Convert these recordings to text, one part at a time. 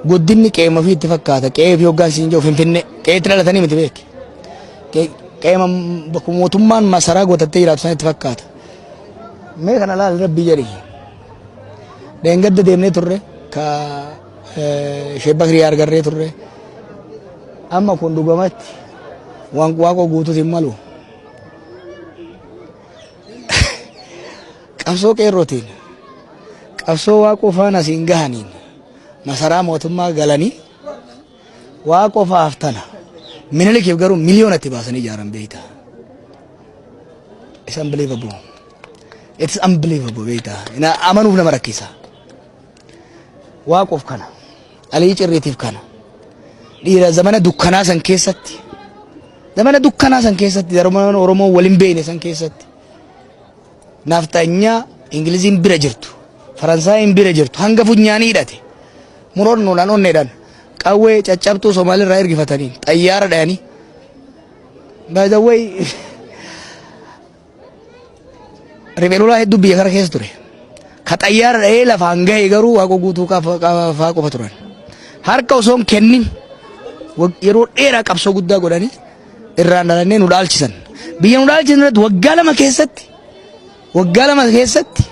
Guddinni qe'eema ofii itti fakkaata. Qe'ee fi hoggaan siin jiru Finfinnee. Qe'eetti dhalatanii miti beeki. Qe'eema bakka mootummaan masaraa gootattee jiraatu sana itti fakkaata. Mee kana laal rabbii jedhi. Dheengadda deemnee turre ka Sheek Bakrii argarree turre. Amma kun dhugamatti waan waaqoo guutuutiin malu. Qabsoo qeerrootiin qabsoo waaqoo faana asiin gahaniin masaraa mootummaa galanii waaqoo fa'aaf tana minilikiif garuu miliyoona itti baasanii ijaaran beeyta. It's unbelievable. It's unbelievable beeyta. Amanuuf nama rakkisa. Waaqoof kana. Alii Cirriitiif kana. Dhiira zamana dukkanaa san keessatti zamana dukkanaa san keessatti zamana Oromoo wal hin beekne san keessatti nafxanyaa Ingiliziin bira jirtu Faransaayiin bira jirtu hanga funyaanii hidhate murannoodhaan onneedhaan qawwee caccabtuu Somaalirraa ergifatanii xayyaara dhayanii by the way Riphee lolaa hedduu biyya kana keessa ture. Ka xayyaara dha'ee lafaan gahe garuu waaqoo guutuu faa qofa turan. Harka osoo hin kennin yeroo dheeraa qabsoo guddaa godhanii irraan dhalannee nu dhaalchisan. Biyya nu dhaalchisan irratti waggaa 2 keessatti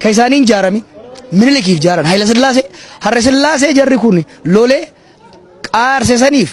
ka isaanii hin ijaaramin Minilikiif ijaaran. Hayila Sillaasee Harre Sillaasee jarri kun lolee qaarse saniif